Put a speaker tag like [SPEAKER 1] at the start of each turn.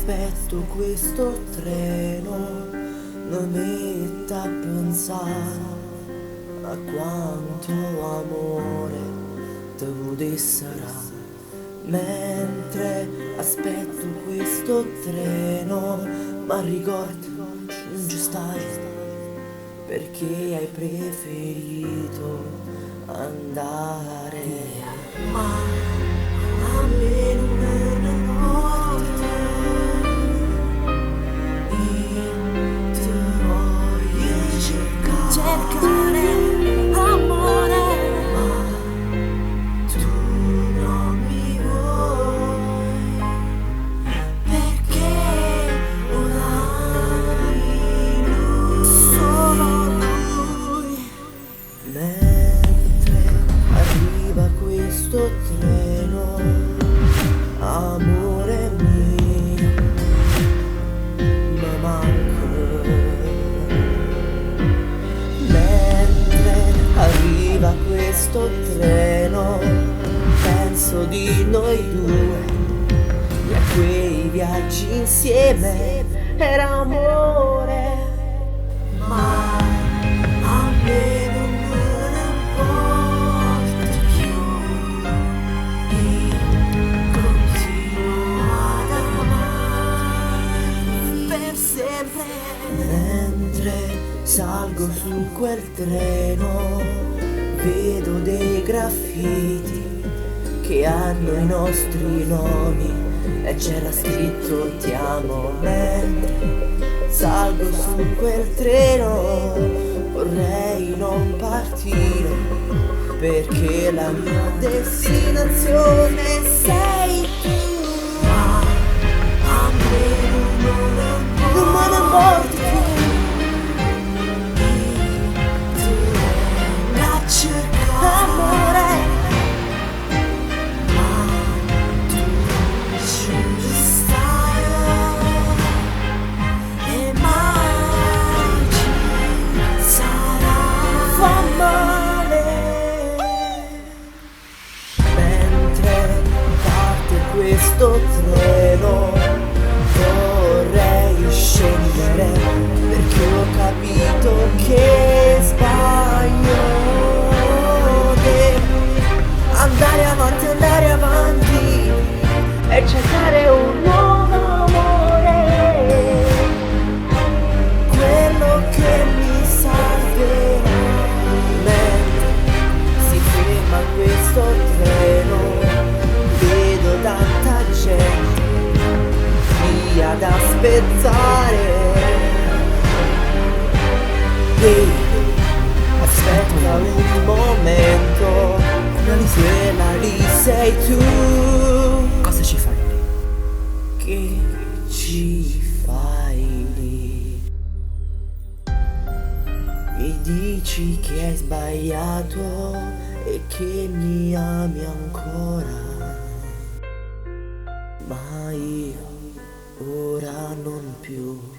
[SPEAKER 1] Aspetto questo treno, m' mett a pensà a quanto amore t' putess rà. Mentre aspetto questo treno, m'arricord c' nun c' staje, perché hai preferito andare via. Ma a me nun me ne 'mporta, io te voglio cercà.
[SPEAKER 2] Cercare amore.
[SPEAKER 1] Ma tu non mi vuoi, perché ora ami lui,
[SPEAKER 2] Solo lui.
[SPEAKER 1] Mentre arriva questo treno, amore mio, mi manca. Mentre arriva questo treno, penso di noi due e a quei viaggi insieme, era amore. Ma a me nun me ne 'mporta cchiù, io continuo ad amarti
[SPEAKER 2] Per sempre.
[SPEAKER 1] Mentre salgo su quel treno, vedo dei graffiti che hanno i nostri nomi e c'era scritto ti amo. Mentre salgo su quel treno, vorrei non partire, perché la mia destinazione sei tu.
[SPEAKER 2] Ma a me nun me ne
[SPEAKER 1] Non me ne 'mporta cchiù.
[SPEAKER 2] Io te vengo a cercà.
[SPEAKER 1] Amore.
[SPEAKER 2] Ma tu ci stai e mai ci sarà.
[SPEAKER 1] Fa male. Mentre parte questo treno, vorrei scendere, perché ho capito che sbaglio. Devo andare avanti, andare avanti e cercare un nuovo amore, quello che mi salverà. Mentre si ferma questo treno, vedo tanta gente lì ad aspettare. Ehi, aspetta un momento, quella lì sei tu.
[SPEAKER 3] Cosa ci fai lì?
[SPEAKER 1] Che ci fai lì? Mi dici che hai sbagliato e che mi ami ancora, ma io ora non più.